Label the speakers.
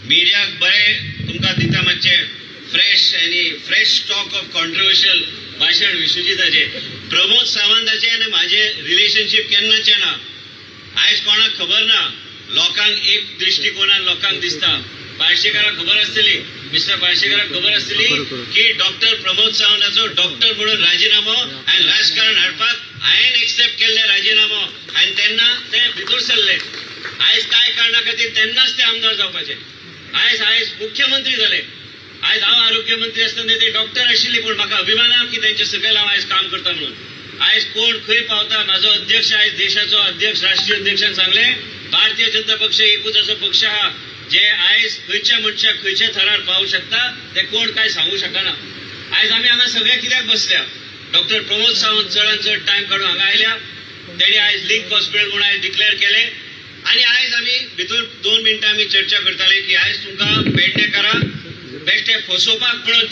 Speaker 1: मिडियाक बरें तुमकां दिता मातशें फ्रेश आनी फ्रेश स्टॉक ऑफ कॉन्ट्रोवर्शियल भाशण विश्वजिताचें. प्रमोद सावंताचें आनी म्हाजें रिलेशनशीप केन्नाचें ना. आयज कोणाक खबर ना. लोकांक एक दृश्टिकोनान लोकांक दिसता. पार्शेकाराक खबर आसतली, मिस्टर पार्शेकाराक खबर आसतली की डॉक्टर प्रमोद सावंताचो डॉक्टर म्हणून राजिनामो आनी राजकारण हाडपाक हांवें एक्सेप्ट केल्ले राजिनामो आनी तेन्ना ते भितर सरले. आयज काय कारणा खातीर तेन्नाच ते आमदार जावपाचे, आयज आयज मुख्यमंत्री जाले. आयज हांव आरोग्य मंत्री आसतना ते डॉक्टर आशिल्ले, पूण म्हाका अभिमान आहा की तेंचे सकयल हांव आयज काम करता म्हणून. आयज कोण खंय पावता, म्हाजो अध्यक्ष आयज देशाचो अध्यक्ष, राष्ट्रीय अध्यक्षान सांगले, भारतीय जनता पक्ष एकूच असो पक्ष आहा जे आयज खंयच्या मनशाक खंयच्या थरार पावूं शकता, ते कोण काय सांगू शकना. आयज आमी हांगा सगळे कित्याक बसल्या? डॉक्टर प्रमोद सावंत चडान चड टायम काडून हांगा आयल्या. तेणी आयज लिंक हॉस्पिटल म्हणून आयज डिक्लेअर केले आनी आयज आमी भितर 2 मिनटां आमी चर्चा करताले की आयज तुमकां पेडणेकारांक बेश्टे फसोवपाक म्हणून जे